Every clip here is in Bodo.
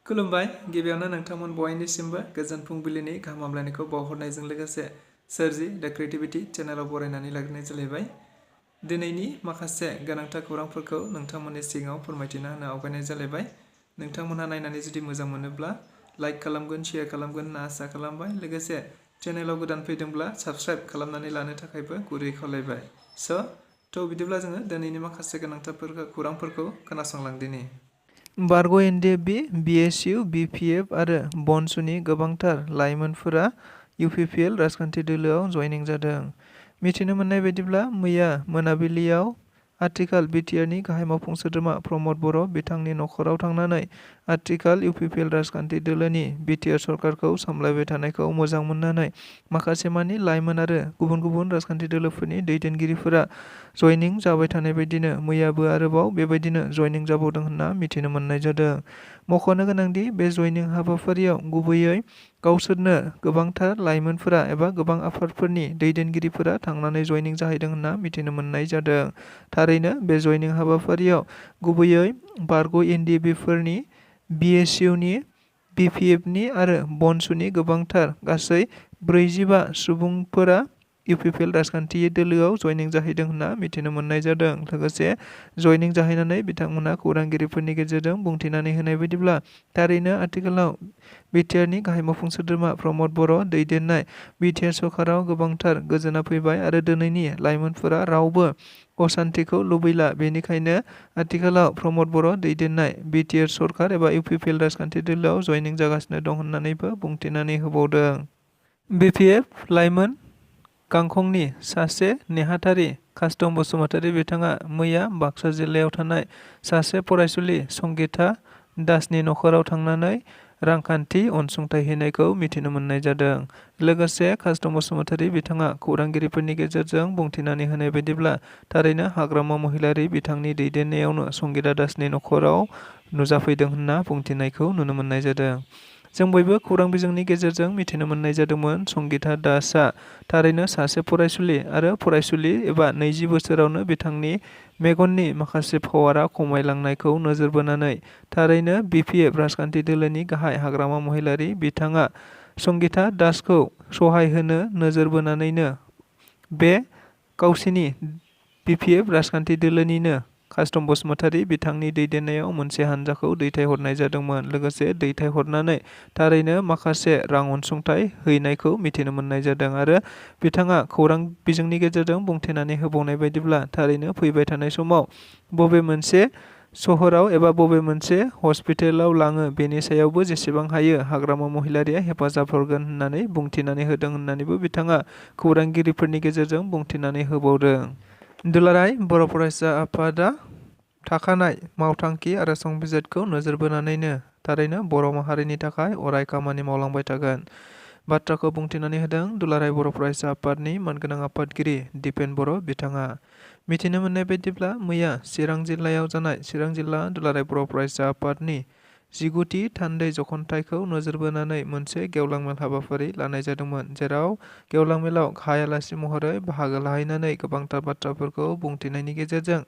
खुलुमबाय गिबियावनो नोंथांमोन बयनिसिमबो गोजोन फुंबिलिनि गाहाम हामलायनायखौ बावहरनायजों लोगोसे सोरजि द क्रिएटिविटी चेनेलाव बरायनानै लाग्रोनाय जालायबाय। दिनैनि माखासे गोनांथार खौरांफोरखौ नोंथांमोननि सिगाङाव फोरमायथिना होनो आवगायनाय जालायबाय। नोंथांमोनहा नायनानै जुदि मोजां मोनोब्ला लाइक खालामगोन, शेयार खालामगोन होनना आसा खालामबाय। लोगोसे चेनेलाव गोदान फैदोंब्ला साबस्क्राइब खालामनानै लानो थाखायबो गुरै खावलायबाय। बिदिब्ला जोङो दिनैनि माखासे गोनांथार खौरांफोरखौ खोनासंलांदिनि। बारग' एनडिएफबि, बिएसइउ, बिपिएफ आरो बनसुनि गोबांथार लाइमोनफोरा इउपिपिएल राजखान्थि दोलोआव जयनिं जादों। मिथिनो मोननाय बायदिब्ला मैया मोनाबिलियाव आथिखाल बिटिआरनि गाहाय मावफुं सोद्रोमा प्रमद बर' बिथांनि नखराव थांनानै आथिखाल इउपिपिएल राजखान्थि दोलोनि बिटिआर सरकारखौ सामलायबाय थानायखौ मोजां मोननानै माखासेमानि लाइमोन आरो गुबुन गुबुन राजखान्थि दोलोफोरनि दैदेनगिरिफोरा जयनिं जाबाय थानाय बायदिनो मैयाबो आरोबाव बेबायदिनो जयनिं जाबावदों होनना मिथिनो मोननाय जादों। मख'नो गोनांदि बे जयनिं हाबाफारियाव गुबैयै गावसोरनो गोबांथार लाइमोनफोरा एबा गोबां आफादफोरनि दैदेनगिरिफोरा थांनानै जयनिं जाहैदों होनना मिथिनो मोननाय जादों। थारैनो बे जयनिं हाबाफारियाव गुबैयै बारग' एनडिएफबिफोरनि, बिएसइउनि, बिपिएफनि आरो बनसुनि गोबांथार गासै 45 सुबुंफोरा इउपिपिएल राजखान्थि दोलोआव जयनिं जाहैदों होनना मिथिनो मोननाय जादों। लोगोसे जयनिं जाहैनानै बिथांमोना खौरांगिरिफोरनि गेजेरजों बुंथिनानै होनाय बायदिब्ला थारैनो आथिखालाव बिटिआरनि गाहाय मावफुं सोद्रोमा प्रमद बर' दैदेननाय बिटिआर सरकाराव गोबांथार गोजोना फैबाय आरो दिनैनि लाइमोनफोरा रावबो असान्थिखौ लुबैला। बेनिखायनो आथिखालाव प्रमद बर' दैदेननाय बिटिआर सरकार एबा इउपिपिएल राजखान्थि दोलोआव जयनिं जागासिनो दं होननानैबो बुंथिनानै होबावदों। बिपिएफ लाइमोन गांखंनि सासे नेहाथारि कास्टम बसुमतारी बिथाङा मैया बाक्सा जिल्लायाव थानाय सासे फरायसुलि संगिता दासनि नखराव थांनानै रांखान्थि अनसुंथाइ हैनायखौ मिथिनो मोननाय जादों। लोगोसे कास्टम बसुमतारी बिथाङा खौरांगिरिफोरनि गेजेरजों बुंथिनानै होनाय बायदिब्ला थारैनो हाग्रामा महिलारि बिथांनि दैदेननायावनो संगिता दासनि नखराव नुजाफैदों होनना बुंथिनायखौ नुनो मोननाय जादों। जों बयबो खौरां बिजोंनि गेजेरजों मिथिनो मोननाय जादोंमोन संगिता दासआ थारैनो सासे फरायसुलि आरो फरायसुलि एबा 20 बोसोरावनो बिथांनि मेगननि माखासे पावारा खमायलांनायखौ नोजोर बोनानै थारैनो बिपिएफ राजखान्थि दोलोनि गाहाय हाग्रामा महिलारि बिथाङा संगिता दासखौ सहाय होनो नोजोर बोनानैनो बे गावसिनि बिपिएफ राजखान्थि दोलोनिनो कास्टम बसुमतारी बिथांनि दैदेननायाव मोनसे हानजाखौ दैथायहरनाय जादोंमोन। लोगोसे दैथायहरनानै थारैनो माखासे रां अनसुंथाइ हैनायखौ मिथिनो मोननाय जादों आरो बिथाङा खौरां बिजोंनि गेजेरजों बुंथिनानै होबावनाय बायदिब्ला थारैनो फैबाय थानाय समाव बबे मोनसे सहराव एबा बबे मोनसे हस्पिटालाव लाङो बेनि सायावबो जेसेबां हायो हाग्रामा महिलारिया हेफाजाब हरगोन होननानै बुंथिनानै होदों होननानैबो बिथाङा खौरांगिरिफोरनि गेजेरजों बुंथिनानै होबावदों। दुलाराय बर' फरायसा आफादा थाखानाय मावथांखि आरो संबिजिदखौ नोजोर बोनानैनो थारैनो बर' माहारिनि थाखाय अराय खामानि मावलांबाय थागोन बाथ्राखौ बुंथिनानै होदों दुलाराय बर' फरायसा आफादनि मानगोनां आफादगिरि दिपेन बर' बिथाङा। मिथिनो मोननाय बायदिब्ला मैया चिरां जिल्लायाव जानाय चिरां जिल्ला दुलाराय बर' फरायसा आफादनि 19थि थान्दै जखनथाइखौ नोजोर बोनानै मोनसे गेवलां मेल हाबाफारि लानाय जादोंमोन। जेराव गेवलां मेलाव गाहाय आलासि महरै बाहागो लाहैनानै गोबांथार बाथ्राफोरखौ बुंथिनायनि गेजेरजों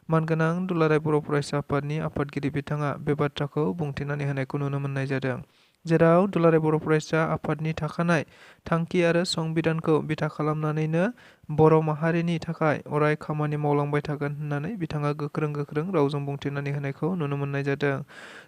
मानगोनां दुलाराय बर' फरायसा आफादनि आफादगिरि बिथाङा बे बाथ्राखौ बुंथिनानै होनायखौ नुनो मोननाय जादों। जेराव दुलाराय बर' फरायसा आफादनि थाखानाय थांखि आरो संबिधानखौ बिथा खालामनानैनो बर' माहारिनि थाखाय अराय खामानि मावलांबाय थागोन होननानै बिथाङा गोख्रों रावजों बुंथिनानै होनायखौ नुनो मोननाय जादों।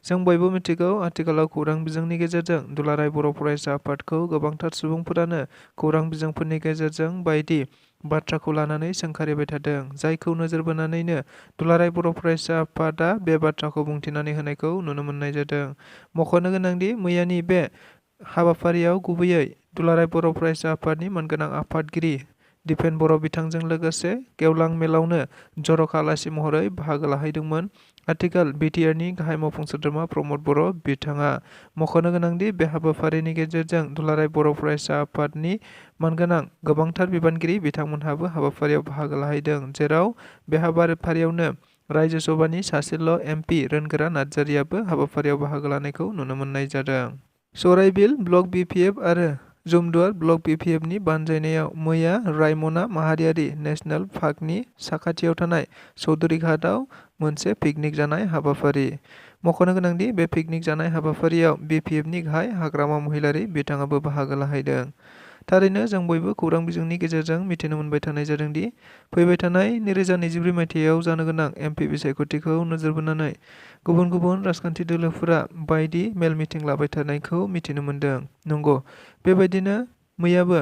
जों बयबो मिथिगौ आथिखालाव खौरां बिजोंनि गेजेरजों दुलाराय बर' फरायसा आफादखौ गोबांथार सुबुंफोरानो खौरां बिजोंफोरनि गेजेरजों बायदि बाथ्राखौ लानानै सोंखारिबाय थादों। जायखौ नोजोर बोनानैनो दुलाराय बर' फरायसा आफादा बे बाथ्राखौ बुंथिनानै होनायखौ नुनो मोननाय जादों। मख'नो गोनांदि मैयानि बे हाबाफारियाव गुबैयै दुलाराय बर' फरायसा आफादनि मानगोनां आफादगिरि दिपेन बर' बिथांजों लोगोसे गेवलां मेलावनो जर'खा आलासि महरै बाहागो लाहैदोंमोन आथिखाल बिटिआरनि गाहाय मावफुं सोद्रोमा प्रमद बर' बिथाङा। मख'नो गोनांदि बे हाबाफारिनि गेजेरजों दुलाराय बर' फरायसा आफादनि मानगोनां गोबांथार बिबानगिरि बिथांमोनहाबो हाबाफारियाव बाहागो लाहैदों। जेराव बे हाबाफारियावनो रायजो सभानि सासेल' एमपि रोनगोरा नार्जारियाबो हाबाफारियाव बाहागो लानायखौ नुनो मोननाय जादों। सराइबिल ब्लक बिपिएफ आरो जुमदुवार ब्लक बिपिएफनि बानजायनायाव मैया रायमना माहारियारि नेसनेल पार्कनि साखाथियाव थानाय चौधुरीघाटआव मोनसे पिकनिक जानाय हाबाफारि। मख'नो गोनांदि बे पिकनिक जानाय हाबाफारियाव BPFनि गाहाय हाग्रामा महिलारि बिथाङाबो बाहागो लाहैदों। थारैनो जों बयबो खौरां बिजोंनि गेजेरजों मिथिनो मोनबाय थानाय जादोंदि फैबाय थानाय 2024 मायथाइयाव जानो गोनां MP बिसायख'थिखौ नोजोर बोनानै गुबुन गुबुन राजखान्थि दोलोफोरा बायदि मेल मिटिं लाबाय थानायखौ मिथिनो मोन्दों। नंगौ, बेबायदिनो मैयाबो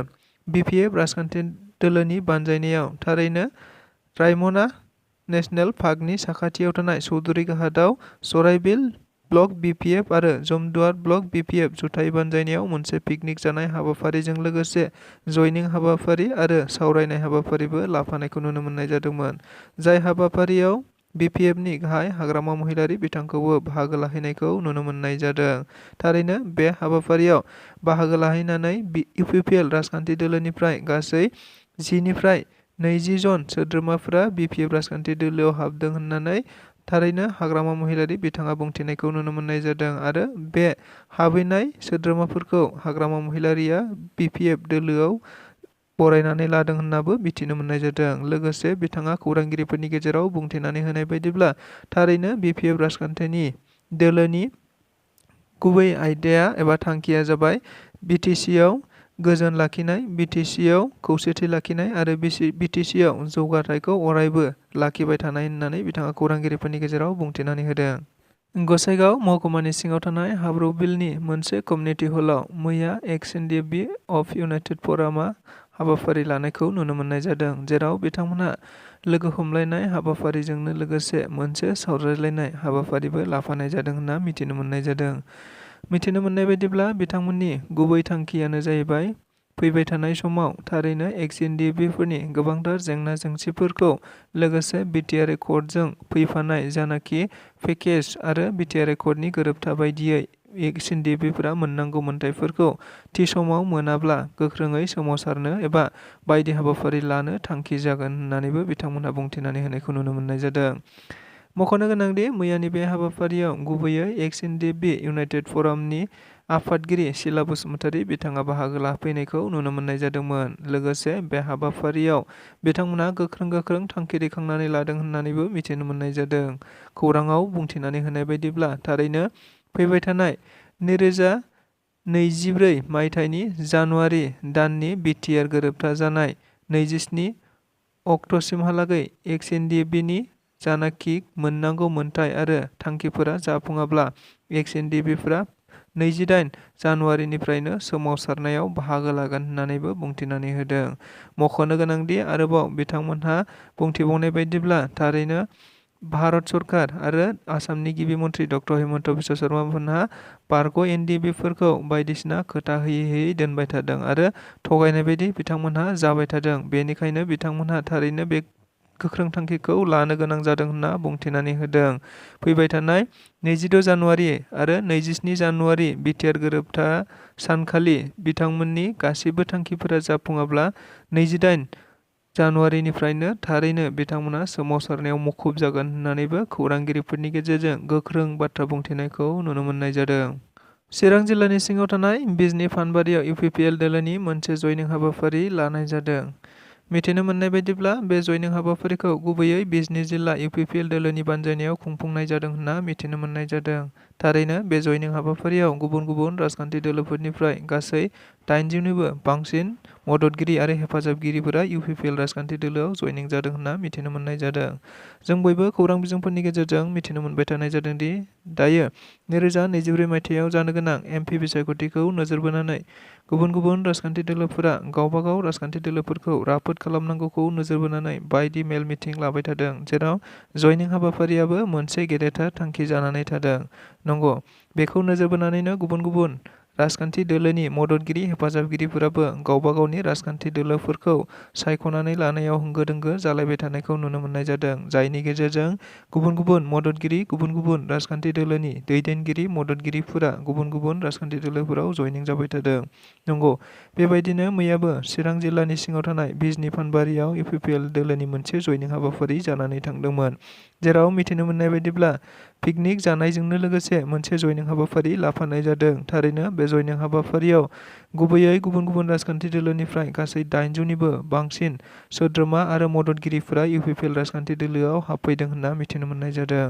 BPF राजखान्थि दोलोनि बानजायनायाव थारैनो रायमना नेशनेल पार्कनि साखाथियाव थानाय चौधुरी घाटआव सराइबिल ब्लक BPF आरो जमदुवार ब्लक BPF जुथाइ बानजायनायाव मोनसे पिकनिक जानाय हाबाफारिजों लोगोसे जयनिं हाबाफारि आरो सावरायनाय हाबाफारिबो लाफानायखौ नुनो मोननाय जादोंमोन। जाय हाबाफारियाव BPFनि गाहाय हाग्रामा महिलारि बिथांखौबो बाहागो लाहैनायखौ नुनो मोननाय जादों। थारैनो बे हाबाफारियाव बाहागो लाहैनानै UPPL राजखान्थि दोलोनिफ्राय गासै 10 निफ्राय 20 जन सोद्रोमाफोरा BPF राजखान्थि दोलोआव हाबदों होननानै थारैनो हाग्रामा महिलारि बिथाङा बुंथिनायखौ नुनो मोननाय जादों आरो बे हाबहैनाय सोद्रोमाफोरखौ हाग्रामा महिलारिया BPF दोलोआव बरायनानै लादों होननाबो मिथिनो मोननाय जादों। लोगोसे बिथाङा खौरांगिरिफोरनि गेजेराव बुंथिनानै होनाय बायदिब्ला थारैनो BPF राजखान्थिनि दोलोनि गुबै आयदाया एबा थांखिया जाबाय BTCआव गोजोन लाखिनाय, BTCआव खौसेथि लाखिनाय आरो BTCआव जौगाथायखौ अरायबो लाखिबाय थानाय होननानै बिथाङा खौरांगिरिफोरनि गेजेराव बुंथिनानै होदों। गसाइगाव महकुमानि सिङाव थानाय हाब्रुबिलनि मोनसे कमिउनिटि हलाव मैया XNDP अफ इउनाइटेड फरामआ हाबाफारि लानायखौ नुनो मोननाय जादों, जेराव बिथांमोनहा लोगो हमलायनाय हाबाफारिजोंनो लोगोसे मोनसे सावरायलायनाय हाबाफारिबो लाफानाय जादों होनना मिथिनो मोननाय जादों। मिथिनो मोननाय बायदिब्ला बिथांमोननि गुबै थांखियानो जाहैबाय फैबाय थानाय समाव थारैनो XNDPफोरनि गोबांथार जेंना जेंसिफोरखौ लोगोसे BTR एकर्डजों फैफानाय जानाखि पेकेज आरो BTR एकर्डनि गोरोबथा बायदियै XNDPफोरा मोननांगौ मोनथायफोरखौ थि समाव मोनाब्ला गोख्रोङै सोमावसारनो एबा बायदि हाबाफारि लानो थांखि जागोन होननानैबो बिथांमोनहा बुंथिनानै होनायखौ नुनो मोननाय जादों। मख'नो गोनांदि मैयानि बे हाबाफारियाव गुबैयै XNDP इउनाइटेड फरामनि आफादगिरि सिला बसुमतारी बिथाङा बाहागो लाफैनायखौ नुनो मोननाय जादोंमोन। लोगोसे बे हाबाफारियाव बिथांमोनहा गोख्रों थांखि दैखांनानै लादों होननानैबो मिथिनो मोननाय जादों। खौराङाव बुंथिनानै होनाय बायदिब्ला थारैनो फैबाय थानाय 2024 मायथाइनि जानुवारि दाननि BTR गोरोबथा जानाय 27 अक्ट'सिमहालागै XNDPनि जानाखि मोननांगौ मोनथाय आरो थांखिफोरा जाफुङाब्ला XNDPफोरा 28 जानुवारिनिफ्रायनो सोमावसारनायाव बाहागो लागोन होननानैबो बुंथिनानै होदों। मख'नो गोनांदि आरोबाव बिथांमोनहा बुंथिबावनाय बायदिब्ला थारैनो भारत सरकार आरो आसामनि गिबि मन्थ्रि डक्टर हिमन्त बिश्व शर्मा मोनहा बारग' NDPफोरखौ बायदिसिना खोथा होयै दोनबाय थादों आरो थगायनाय बायदि बिथांमोनहा जाबाय थादों। बेनिखायनो बिथांमोनहा थारैनो बे गोख्रों थांखिखौ लानो गोनां जादों होनना बुंथिनानै होदों। फैबाय थानाय 26 जानुवारि आरो 27 जानुवारि BTR गोरोबथा सानखालि बिथांमोननि गासिबो थांखिफोरा जाफुङाब्ला 28 जानुवारिनिफ्रायनो थारैनो बिथांमोना सोमावसारनायाव मुखुब जागोन होननानैबो खौरांगिरिफोरनि गेजेरजों गोख्रों बाथ्रा बुंथिनायखौ नुनो मोननाय जादों। चिरां जिल्लानि सिङाव थानाय बिजनी फानबारियाव UPPL दोलोनि मोनसे जयनिं हाबाफारि लानाय जादों। मिथिनो मोननाय बायदिब्ला बे जयनिं हाबाफारिखौ गुबैयै बिजनी जिल्ला UPPL दोलोनि बानजायनायाव खुंफुंनाय जादों होनना मिथिनो मोननाय जादों। थारैनो बे जयनिं हाबाफारियाव गुबुन गुबुन राजखान्थि दोलोफोरनिफ्राय गासै 80 निबो बांसिन मददगिरि आरो हेफाजाबगिरिफोरा UPPL राजखान्थि दोलोआव जयनिं जादों होनना मिथिनो मोननाय जादों। जों बयबो खौरां बिजोंफोरनि गेजेरजों मिथिनो मोनबाय थानाय जादोंदि दायो 2024 मायथाइयाव जानो गोनां MP बिसायख'थिखौ नोजोर बोनानै गुबुन गुबुन राजखान्थि दोलोफोरा गावबागाव राजखान्थि दोलोफोरखौ राफोद खालामनांगौखौ नोजोर बोनानै बायदि मेल मिटिं लाबाय थादों, जेराव जयनिं हाबाफारियाबो मोनसे गेदेरथार थांखि जानानै थादों। नंगौ, बेखौ नोजोर बोनानैनो गुबुन गुबुन राजखान्थि दोलोनि मददगिरि हेफाजाबगिरिफोराबो गावबा गावनि राजखान्थि दोलोफोरखौ सायख'नानै लानायाव होंगो दोंगो जालायबाय थानायखौ नुनो मोननाय जादों, जायनि गेजेरजों गुबुन गुबुन मददगिरि गुबुन गुबुन राजखान्थि दोलोनि दैदेनगिरि मददगिरिफोरा गुबुन गुबुन राजखान्थि दोलोफोराव जयनिं जाबाय थादों। नंगौ, बेबायदिनो मैयाबो चिरां जिल्लानि सिङाव थानाय बिजनी फानबारियाव UPPL दोलोनि मोनसे जयनिं हाबाफारि जानानै थांदोंमोन, जेराव मिथिनो मोननाय बायदिब्ला पिकनिक जानायजोंनो लोगोसे मोनसे जयनिं हाबाफारि लाफानाय जादों। थारैनो बे जयनिं हाबाफारियाव गुबैयै गुबुन गुबुन राजखान्थि दोलोनिफ्राय गासै 800निबो बांसिन सोद्रोमा आरो मददगिरिफोरा इउपिपिएल राजखान्थि दोलोआव हाबफैदों होनना मिथिनो मोननाय जादों।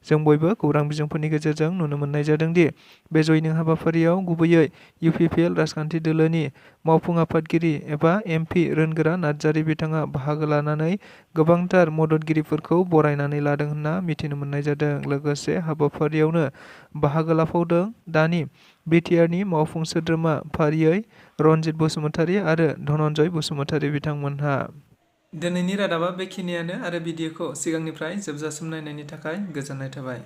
जों बयबो खौरां बिजोंफोरनि गेजेरजों नुनो मोननाय जादों दि बे जयनिं हाबाफारियाव गुबैयै इउपिपिएल राजखान्थि दोलोनि मावफुं आफादगिरि एबा एमपि रोनगोरा नार्जारी बिथाङा बाहागो लानानै गोबांथार मददगिरिफोरखौ बरायनानै लादों होनना मिथिनो मोननाय जादों। लोगोसे हाबाफारियावनो बाहागो लाफावदों दानि बिटिआरनि मावफुं सोद्रोमा फारियै रनजित बसुमतारी आरो धनन्जय बसुमतारी बिथांमोनहा। दिनैनि रादाबा बेखिनियानो आरो भिडिअखौ सिगांनिफ्राय जोबजासिम नायनायनि थाखाय गोजोननाय थाबाय।